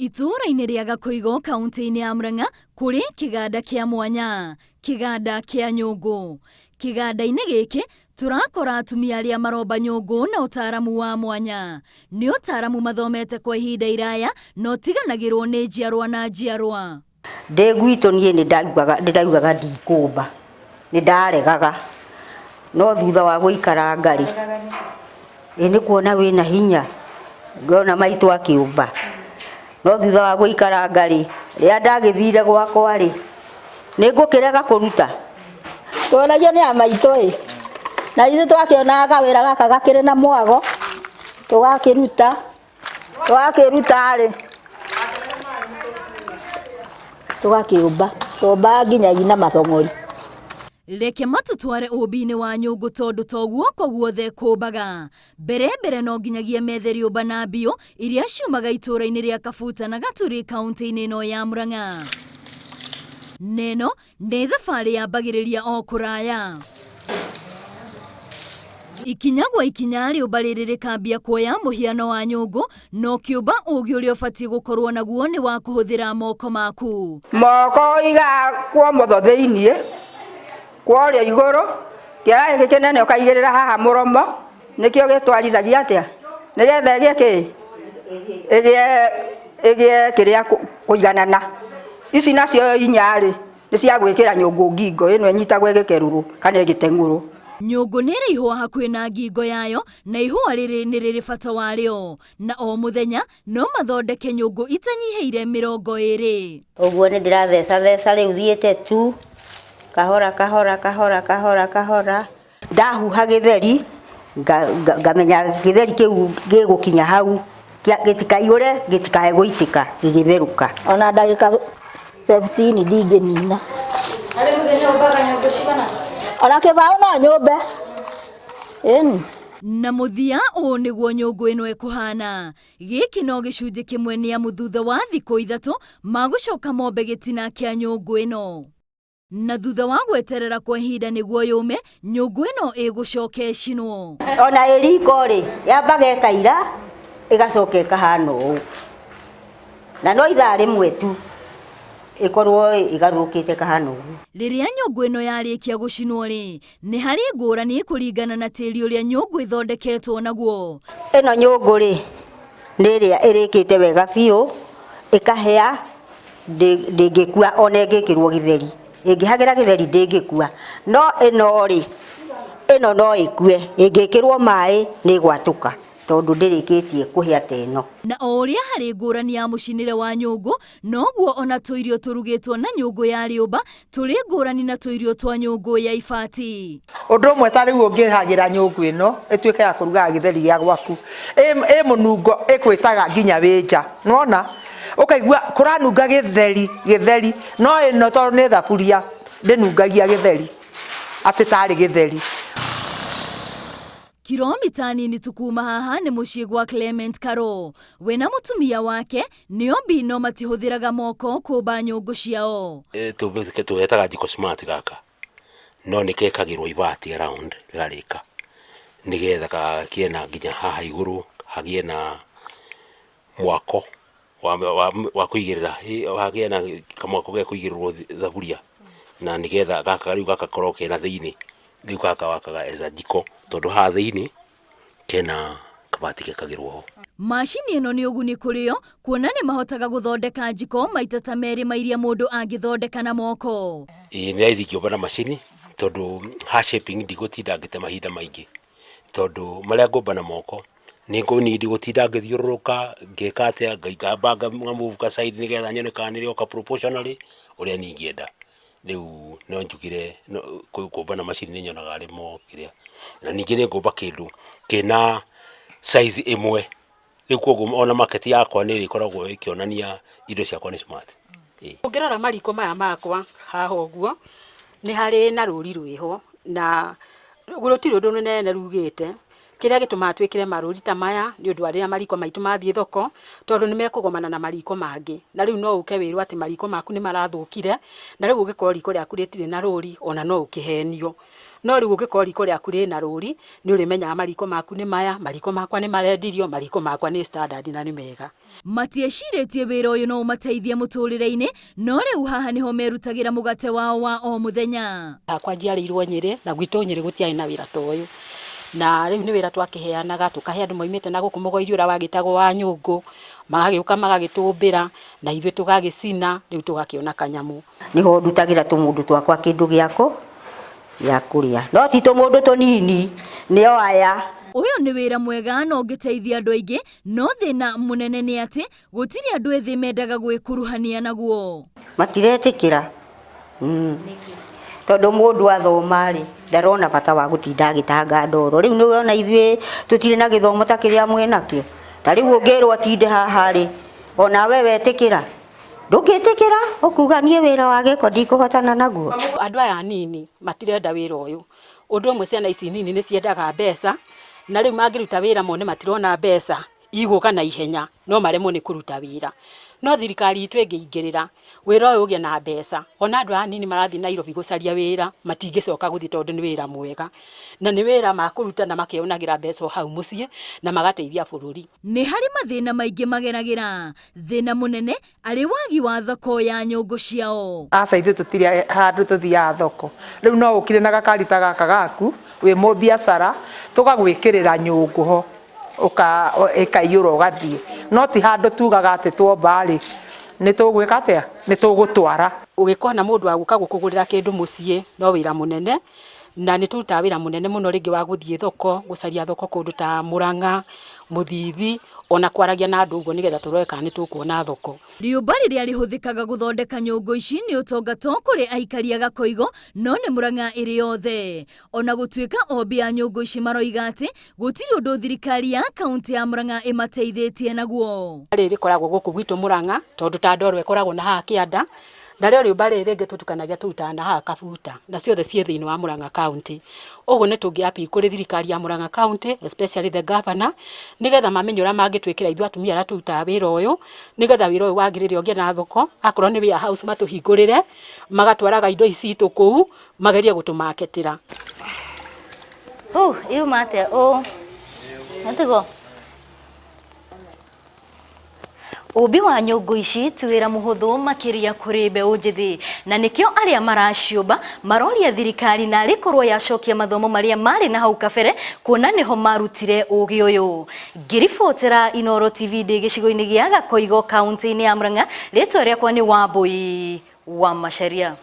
Itũũra-inĩ rĩa Gakũigo kaũntĩ-inĩ ya Murang'a kũrĩ kĩganda kĩa mwanya, kĩganda kĩa nyũngũ. Kĩganda-inĩ gĩkĩ tũrakora atumia arĩa maromba nyũngũ na ũtaaramu wa mwanya. Nĩ ũtaaramu mathomete kwa ihinda iraya na ũtiganagĩrwo nĩ njiarwa na njiarwa. Ndĩ gwitũ niĩ nĩ ndaiguaga ndikũmba, nĩ ndaregaga, no thutha wa gũikaranga rĩ, ĩ nĩ kuona wĩna hinya, ngona maitũ akĩũmba, no thutha wa gũikaranga rĩ, rĩrĩa ndagĩthire gwakwa rĩ, nĩ ngũkĩrega kũruta? Tũragio nĩ a maitũ ĩ, na ithuĩ twakĩonaga kawĩra gaka gakĩrĩ na mwago, tũgakĩruta. Twakĩruta-rĩ, tũgakĩũmba, twombaga nginyagia na mathong'ori. Reke matũtware ũũmbi-inĩ wa nyũngũ tondũ to guoko guothe kũũmbaga. Mbere mbere no nginyagia methe rĩũmba na mbio iria ciumaga itũũra-inĩ rĩa Kabuta na Gaturi kaũntĩ-inĩ ĩno ya Murang'a. Na ĩno Nĩ thabarĩ yambagĩrĩria o kũraya. Ikinya gwa ikinya rĩũmba rĩrĩ rĩkambia kuoya mũhiano wa nyũngũ, na ũkĩũmba ũũgĩ ũrĩa ũbatiĩ gũkorwo naguo nĩ wa kũhũthĩra moko maku. Moko ũigaga kwa ũmotho thĩiniĩ, kwa ũrĩo igũrũ, kĩara gĩkĩ kĩnene ũkaigĩrĩra haha mũromo, nĩkĩo gĩtwarithagia atĩa, nĩgetha ĩgĩe kĩ? Ĩgĩe ĩgĩe kĩrĩa kũiganana. Ici nacio inya rĩ, nĩ cia gwĩkĩra nyũngũ ngingo, ĩno ĩnyitagwo ĩgĩkerũrwo kana ĩgĩteng'ũrwo. Nyũngũ nĩ ĩrĩ ihũa hakuhĩ na ngingo yayo, na ihũa rĩrĩ nĩ rĩrĩ bata warĩo, na o mũthenya no mathondeke nyũngũ itanyihĩire 20. Ũguo nĩ ndĩrathecatheca rĩu thiĩte tu, kahora kahora kahora kahora kahora. Ndahuha gĩtheri, ngamenya gĩtheri kĩu gĩgũkinya hau, gĩtikaihũre, gĩtikae gũitĩka gĩgĩtherũka. Ona ndagĩka 15 ndingĩnina. Harĩ mũthenya ũmbaga nyũngũ cigana? Ona kĩbaũ no nyũmbe. Ĩni. Na mũthia ũũ nĩguo nyũngũ ĩno ĩkũhana. Gĩkĩ no gĩcunjĩ kĩmwe nĩamu thutha wa thikũ ithatũ magũcoka mombe gĩtina kĩa nyũngũ ĩno. Na thutha wa gweterera kwa ihinda nĩguo yũme, nyũngũ ĩno ĩgũcoka ĩcinwo. Ona ĩ riko rĩ, yambaga ĩkaira, ĩgacoka ĩkahana ũũ. Na no ithaa rĩmwe tu ĩkorwo ĩgarũrũkĩte ĩkahana ũguo. Rĩrĩa nyũngũ ĩno yarĩkia gũcinwo-rĩ, nĩ harĩ ngũrani kũringana na tĩri ũrĩa nyũngũ ĩthondeketwo naguo. Ĩno nyũngũ rĩ, nĩ ĩrĩa ĩrĩkĩte wega biũ, ĩkahĩa ndĩngĩkua ona ĩngĩkĩrwo gĩtheri, ĩngĩhagĩra gĩtheri ndĩngĩkua, no ĩno rĩ, ĩno no ĩkue, ĩngĩkĩrwo maĩ nĩ ĩgwatũka tondũ ndĩrĩkĩtie kũhĩa ta ĩno. Na o ũrĩa harĩ ngũrani ya mũcinĩre wa nyũngũ, noguo ona tũirio tũrugĩtwo na nyũngũ ya rĩũmba tũrĩ ngũrani na tũirio twa nyũngũ ya ibati. Ũndũ ũmwe ta rĩu ũngĩhagĩra nyũngũ ĩno ĩtuĩke ya kũrugaga gĩtheri gĩa gwaku, ĩ mũnungo ĩkwĩtaga nginya wĩ nja, nĩwona? Ũkaigua kũranunga gĩtheri, gĩtheri, no ĩno tondũ nĩ thaburia ndĩnungagia gĩtheri, atĩ tarĩ gĩtheri. Kiromita nini tu kuma haha nĩ mũciĩ gwa Clement Karo. We na mũtumia wake nĩ ombi no matihũthĩraga moko kũmba nyũngũ ciao. Tũgetaga jiko smart gaka, no nĩ gekagĩrwo ibati around rĩkarĩka, nĩgetha kagĩe na nginya haha igũrũ hagĩe na mwako wa kũigĩrĩra, hagĩe na kamwako ge kũigĩrĩrwo thaburia, na nĩgetha gaka rĩu gagakorwo kena thĩiniĩ, rĩu gaka wakaga as a jiko, tondũ haha thĩiniĩ kena kabati gekagĩrwo ho. Macini ĩno nĩ ũguni kũrĩ o kuona nĩ mahotaga gũthondeka njiko maita ta merĩ ma iria mũndũ angĩthondeka na moko. Ĩĩ nĩ raithi ngĩũmba na macini tondũ ha shaping ndigũtinda ngĩte mahinda maingĩ, tondũ marĩa ngũmba na moko nĩ ngũ need gũtinda ngĩthiũrũrũka ngĩka atĩa, ngamba nga move ka side nĩgetha nyone kana nĩrĩoka proportionally ũrĩa niĩ ingĩenda. Rĩu no njugire kũmba na macini nĩ nyonaga arĩ mo kĩrĩa, na ningĩ nĩ ngũmba kĩndũ kĩna size ĩmwe, rĩu koguo ona market yakwa nĩ ĩrĩkoragwo ĩkĩonania indo ciakwa nĩ smart. Ũngĩrora mariko maya makwa haha ũguo, nĩ harĩ na rũri rwĩho, na rũtirĩ ũndũ rũnene rugĩte. Kĩrĩa gĩtũmaga twĩkĩre marũri ta maya nĩ ũndũ wa rĩrĩa mariko maitũ mathiĩ thoko, tondũ nĩ mekũgomana na mariko mangĩ. Na rĩu no ũke wĩrwo atĩ mariko maku nĩ marathũkire, na rĩu ũngĩkorwo riko rĩaku rĩtirĩ na rũri ona no ũkĩhenio. No rĩu ũngĩkorwo riko rĩaku rĩna rũri, nĩ ũrĩmenyaga mariko maku nĩ maya, mariko makwa nĩ marendirio, mariko makwa nĩ standard na nĩ mega. Matiecirĩtie wĩra ũyũ no ũmateithie mũtũrĩre-inĩ, no rĩu haha nĩho merutagĩra mũgate wao wa o mũthenya. Hakwa njiarĩirwo Nyĩrĩ, na gwitũ Nyĩrĩ gũtiarĩ na wĩra ta ũyũ. Na rĩu nĩ wĩra twakĩheanaga, tũkahe andũ maumĩte na gũkũ mũgoiri ũrĩa wagĩtagwo wa nyũngũ, magagĩũka magagĩtũmbĩra, na ithuĩ tũgagĩcina, rĩu tũgakĩona kanyamũ. Nĩho ndutagĩra tũmũndũ twakwa kĩndũ gĩako gĩa kũrĩa, no ti tũmũndũ tũnini, nĩo aya. Ũyũ nĩ wĩra mwega na ũngĩteithia andũ aingĩ, no thĩna mũnene nĩ atĩ gũtirĩ andũ ethĩ mendaga gwĩkuruhania naguo. Matiretĩkĩra tondũ mũndũ athoma rĩ ndarona bata wa gũtinda agĩtanga ndoro. Rĩu nĩ wona ithuĩ tũtirĩ na gĩthomo ta kĩrĩa mwĩnakĩo. Ta rĩu ũngĩrwo ũtinde haha rĩ, onawe wetĩkĩra? Ndũngĩtĩkĩra, ũkuga niĩ wĩra wa gĩko ndikũhotana naguo. Andũ aya anini matirenda wĩra ũyũ. Ũndũ ũmwe ciana ici nini nĩ ciendaga mbeca, na rĩu mangĩruta wĩra mone matirona mbeca, igũka na ihenya, no maremwo nĩ kũruta wĩra. No thirikari itũ ĩngĩingĩrĩra, wĩra ũyũ ũgĩe na mbeca, ona andũ aya anini marathiĩ Nairobi gũcaria wĩra, matingĩcoka gũthiĩ tondũ nĩ wĩra mwega. Na nĩ wĩra makũruta na makeyonagĩra mbeca o hau mũciĩ, na magateithia bũrũri. Nĩ harĩ mathĩna maingĩ mageragĩra, thĩna mũnene arĩ wagi wa thoko ya nyũngũ ciao. Aca ithuĩ tũtirĩ handũ tũthiaga thoko. Rĩu no ũkire na gakari ta gaka gaku wĩ mũbiacara tũgagwĩkĩrĩra nyũngũ ho ũka ĩkaiyũra ũgathiĩ. No ti handũ tugaga atĩ twomba rĩ nĩ tũgwĩka atĩa? Nĩ tũgũtwara. Ũgĩkona mũndũ wa gũka gũkũgũrĩra kĩndũ mũciĩ no wĩra mũnene, na nĩ tũrutaga wĩra mũnene mũno rĩngĩ wa gũthiĩ thoko, gũcaria thoko kũndũ ta Mũrang'a, Mũthithi, ona kwaragia na andũ ũguo nĩgetha tũrore kana nĩ tũkuona thoko. Rĩũmba rĩrĩa rĩhũthĩkaga gũthondeka nyũngũ ici nĩ ũtonga to kũrĩ aikari a Gakoigo no nĩ Mũrang'a ĩrĩ yothe. Ona gũtuĩka ombi a nyũngũ ici maroiga atĩ gũtirĩ ũndũ thirikari ya kaũntĩ ya Mũrang'a ĩmateithĩtie naguo. Rĩrĩ rĩkoragwo gũkũ gwitũ Mũrang'a tondũ ta ndoro ĩkoragwo na haha kĩanda, narĩo rĩũmba rĩrĩ rĩngĩ tũtukanagia tũrutaga na haha Kabuta, na ciothe ciĩ thĩinĩ wa Mũrang'a County. Ũguo nĩ tũngĩ appeal kũrĩ thirikari ya Mũrang'a County, especially the governor, nĩgetha mamenye ũrĩa mangĩtwĩkĩra ithuĩ atumia arĩa tũrutaga wĩra ũyũ, nĩgetha wĩra ũyũ wagĩrĩre ũgĩe na thoko, akorwo nĩ warehouse matũhingũrĩre, magatwaraga indo ici citũ kũu, magerie gũtũmaketĩra. Huh, yuma atĩa? Ũ. Nĩtiguo? Ũmbi wa nyũngũ ici ti wĩra mũhũthũ makĩria kũrĩ mbeũ njĩthĩ, na nĩkĩo arĩa maraciũmba maroria thirikari narĩ korwo yacokia mathomo marĩa marĩ na hau kabere kuona nĩho marutire ũgĩ ũyũ. Ngĩribotera Inooro TV ndĩ gĩcigo-inĩ gĩa Gakoigo kaunti-inĩ ya Murang'a, rĩtwa rĩakwa nĩ Wambui wa Macharia.